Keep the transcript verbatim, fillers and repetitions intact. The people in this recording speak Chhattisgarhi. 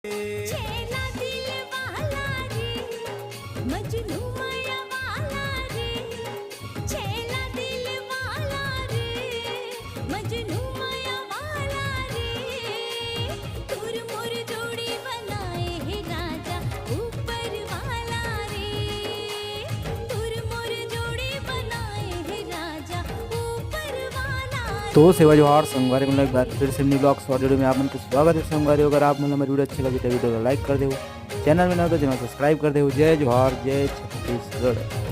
छैला दिल वाला रे, मजनू माया वाला रे, छैला दिल वाला रे, मजनू माया वाला रे, तोर मोर जोड़ी बनाए हे राजा ऊपर वाला रे, तोर मोर जोड़ी बनाए हे राजा ऊपर वाला रे। तो सेवा जोहार संगवारी मन, एक बार फिर से मिनी ब्लॉग शॉर्ट वीडियो में आप मन के स्वागत है संगवारी। अगर आप मन ला हमारी वीडियो अच्छी लगी तो वीडियो को लाइक कर देहू, चैनल में नवा हो तो चैनल सब्सक्राइब कर देहू। जय जोहार, जय छत्तीसगढ़।